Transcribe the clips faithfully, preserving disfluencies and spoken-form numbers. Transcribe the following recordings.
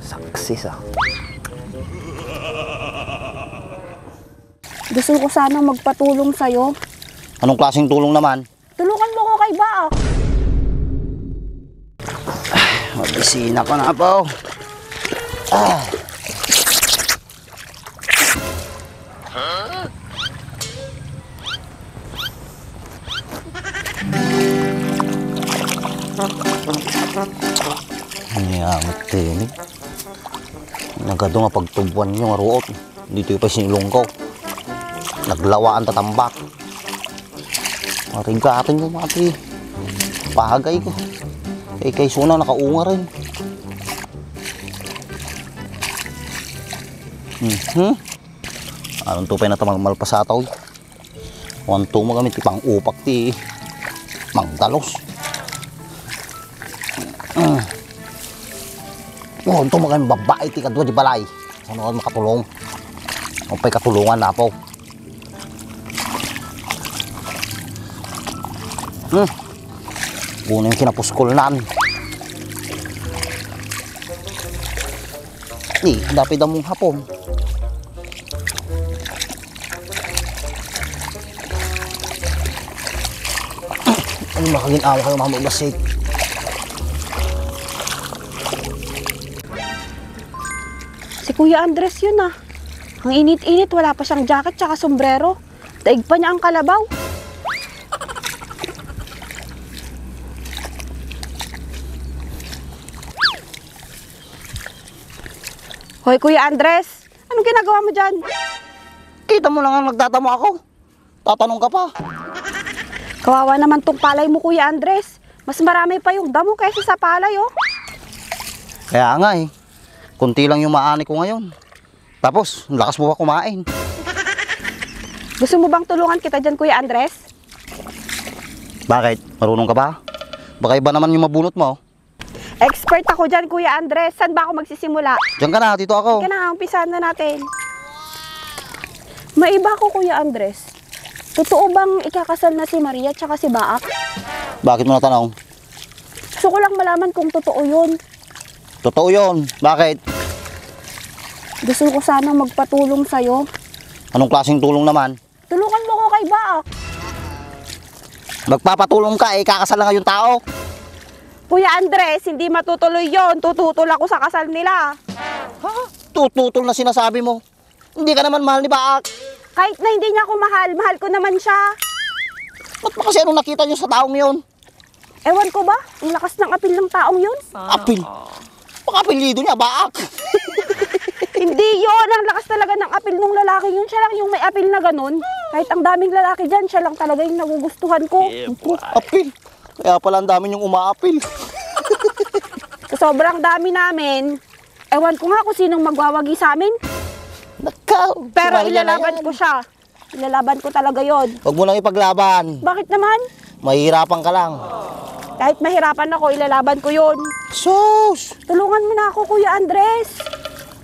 Saksis, ah. Gusto ko sanang magpatulong sa'yo. Anong klaseng tulong naman? Tulungan mo ko kay Baak. Mabisina ka na, Apaw. Ah. Ay, amat tinig. Nagadu nga pagtubuan nyo nga ruot. Ditoy pay sinulong ko. Naglawaan tatambak. Marigaten nyo, mati. Pagay ko. Kay, kay suna nakaunga rin. Mhm. Anong tupay na tamang malpasataw? Wanto mo kami ti pang-upak ti mangdalos. Mm. Wanto mo kami babae ti kadua di balay. Saan ako makatulong? Ang pa'y katulungan na po. Hmm. Una yung kinapuskol nan. Ni, dapat daw mong hapon. Ano makagin-awa kayo, Mama Basig? Si Kuya Andres yun, ah. Ang init-init, wala pa siyang jacket tsaka sombrero. Daig pa niya ang kalabaw. Hoy, Kuya Andres, anong ginagawa mo dyan? Kita mo lang ang nagtatamo ako. Tatanong ka pa. Kawawa naman tong palay mo, Kuya Andres. Mas marami pa yung damo kaysa sa palay, oh. Kaya nga eh. Kunti lang yung maani ko ngayon. Tapos, ang lakas mo pa kumain. Gusto mo bang tulungan kita dyan, Kuya Andres? Bakit? Marunong ka ba? Baka iba naman yung mabunot mo. Expert ako dyan, Kuya Andres. Saan ba ako magsisimula? Diyan ka na, dito ako. Sige na, umpisahan na natin. Maiba ako, Kuya Andres. Totoo bang ikakasal na si Maria tsaka si Baak? Bakit mo natanong? Gusto ko lang malaman kung totoo yun. Totoo yun. Bakit? Gusto ko sanang magpatulong sa'yo. Anong klaseng tulong naman? Tulungan mo ko kay Baak. Magpapatulong ka, eh, kakasal na ngayon tao. Kuya Andres, hindi matutuloy yon. Tututol ako sa kasal nila. Ha? Tututol na sinasabi mo? Hindi ka naman mahal ni Baak. Kahit na hindi niya ako mahal, mahal ko naman siya. Ba't ba kasi anong nakita niyo sa taong yon? Ewan ko ba? Ang lakas ng apil ng taong yun. Apil? Pang-apelyido niya, Baak. Hindi yun. Ang lakas talaga ng apil nung lalaki yun. Siya lang yung may apil na ganun. Kahit ang daming lalaki dyan, siya lang talaga yung nagugustuhan ko. Apil? Kaya pala ang dami niyong umaapil. Sa sobrang dami namin, ewan ko nga kung sinong magwawagi sa amin. Nakaw, pero sinali niya na ilalaban yan. Ko siya. Ilalaban ko talaga yon. Huwag mo lang ipaglaban. Bakit naman? Mahihirapan ka lang. Kahit mahirapan ako, ilalaban ko yon. Sus! Tulungan mo na ako, Kuya Andres.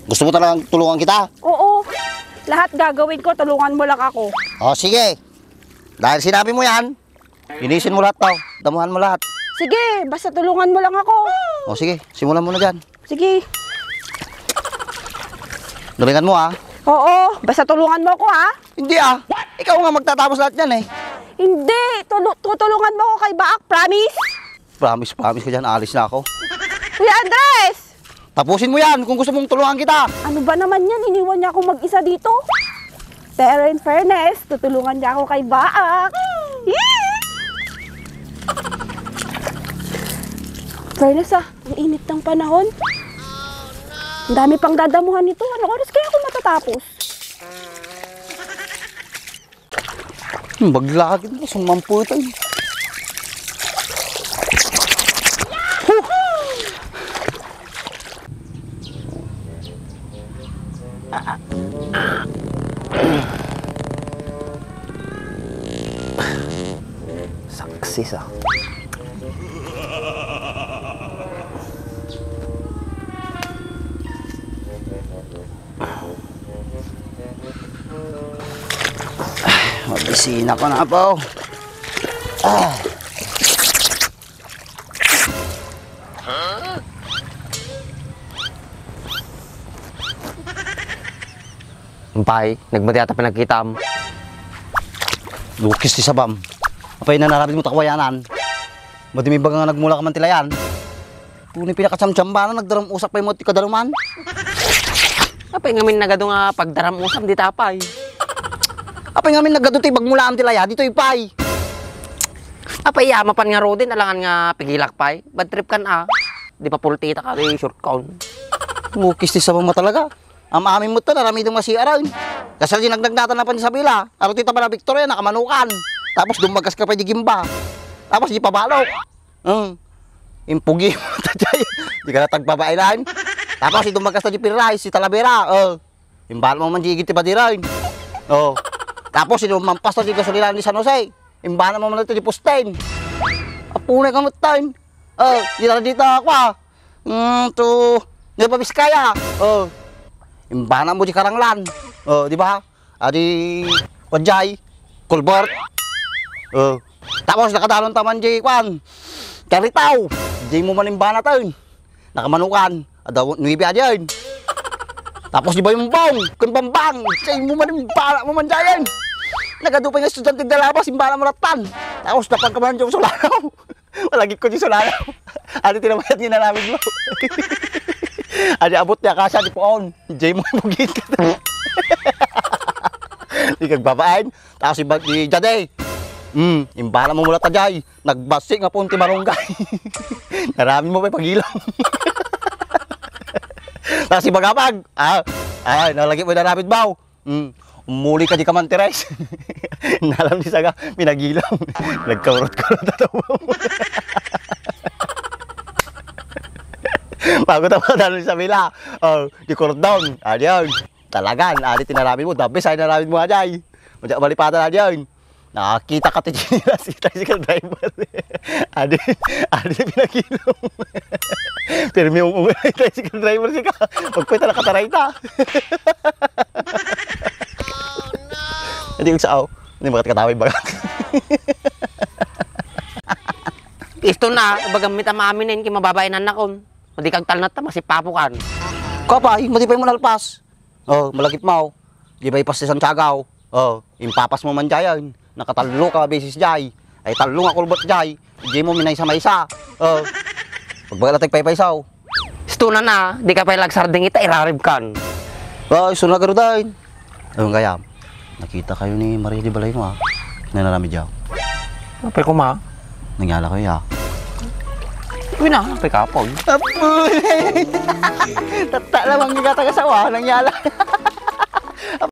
Gusto mo talagang tulungan kita? Oo. Lahat gagawin ko, tulungan mo lang ako. O, sige. Dahil sinabi mo yan, linisin mo lahat to. Damuhan mo lahat. Sige, basta tulungan mo lang ako. O, sige. Simulan mo na dyan. Sige. Galingan mo, ah. Oo, basta tulungan mo ako, ha? Hindi, ah. Ikaw nga magtatapos lahat yan, eh. Hindi, tulu-, tutulungan mo ako kay Baak, promise? Promise, promise ka dyan. Alis na ako. Kuya Andres! Tapusin mo yan kung gusto mong tulungan kita. Ano ba naman yan? Iniwan niya akong mag-isa dito. Pero in fairness, tutulungan niya ako kay Baak. Yee! Fairness, ah, ang init ng panahon. Ang dami pang dadamuhan nito. Anong oras kaya ako matatapos? Hmm, baglagid na, sumampo ito, eh. Saksis, ah. Mabisina ka na, Apaw. Ah. Pay, nagmati ata pinagkitam. Lukis ti sabam. Apay, nanarabid mo ta kawayanan. Madi may baga nga nagmula ka man ti layan. Tuni pinakachamchambana, nagdaram-usap pay mo ti kadaruman. Apay ngamin nagadu nga pagdaram-usap, di tapay. Apay ngamin nagadu ti bagmulaam ti laya, ditoy pay. Apay, iya, mapan nga Rodin, alangan nga pigilak pay. Bad trip kan a. Di mapultita ka, di short count. Lukis ti sabam talaga. Am-amin mo ta, naramidem nga C R, ay. Kasla di nagnagnatan na pan Isabela. Aro ti tabana Victoria, nakamanukan. Tapos dummagas ka pa di gimba. Tapos di pabalok. Hmm. Impugi mo ta jay. Di ka na tagbabaelan. Tapos di dummagas ta di Piray, si Talavera. Oh. Imbala mo man di igit ti badiran. Oh. Tapos di lumampas ta di gasolina ni San Jose. Imbana mo man ito di Pusten. Apunay ka mo tan. Oh, di tara dito ako ah. Hmm, to, di pa Biskaya. Oh. Imbana mo di Karanglan. Oh, di ba? Adi, kwan jay, Culvert. Oh. Tapos nakadalon taman di kwan. Karitaw. Di mo manimbana taon. Nakamanukan. Ada nuibi adiyan. Tapos di ba yung bang? Kun bambang. Jay mo manimbana mo man jayan. Nagadu pa yung estudyante da labas, imbana mo ratan. Tapos napagkaman yung sulanaw. Malagip ko di sulala. Adi tinamayad nga naramid mo. Adi abot niya kasya, di puon. Jay mo bugit ka. Di kagbabain. Tapos iba, di jade. Hmm, imbana mo mula ta jay. Nagbasi nga puon ti marunggay. Naramid mo pa pagilong. Tapos ibagabag. Ah, ay, nalagip mo naramid mo. Hmm. Umuli ka di kaman ti rice. Nalam ni Saga, pinagilong. Nagkaurot-kurot at ubo. Bago ta matalo ni Sabila. Oh, di kurot down. Adiyan. Talagan, adi tinaramid mo. The best ay naramid mo, aday. Madya malipatan, adiyan. Nakita ka ti chinelas, ti tricycle driver. Adi, adi pinagilong. Pirmi mo, tricycle driver sika. Pagpita na kataray ta. Hindi ko sao. Hindi makati katawid bagak. Isto na, baga mi ta maamin, eh, kay mababain anak kon. Madi kagtalnat ta, masipapo kan. Kapay, madi pay mo nalpas. Oh, malagip mo. Di ba ipas ti Santiago? Oh, impapas mo man jayan. Nakatallo ka beses jay. Ay, tallo nga kulbot jay. Di mo minaysa-maysa. Oh. Pagbaga na tagpaypaysaw. Isto na na, di ka pay lagsarding ita, irarib kan. Oh, isto na garudain. Ayun kaya, nakita kayo ni Maria di balay mo, ah. Nanarami diyaw. Apay kuma? Nangyala kayo, ah. Uy na, apay kapon. Apoy! Tatta lamang ni katang asawa, nangyala.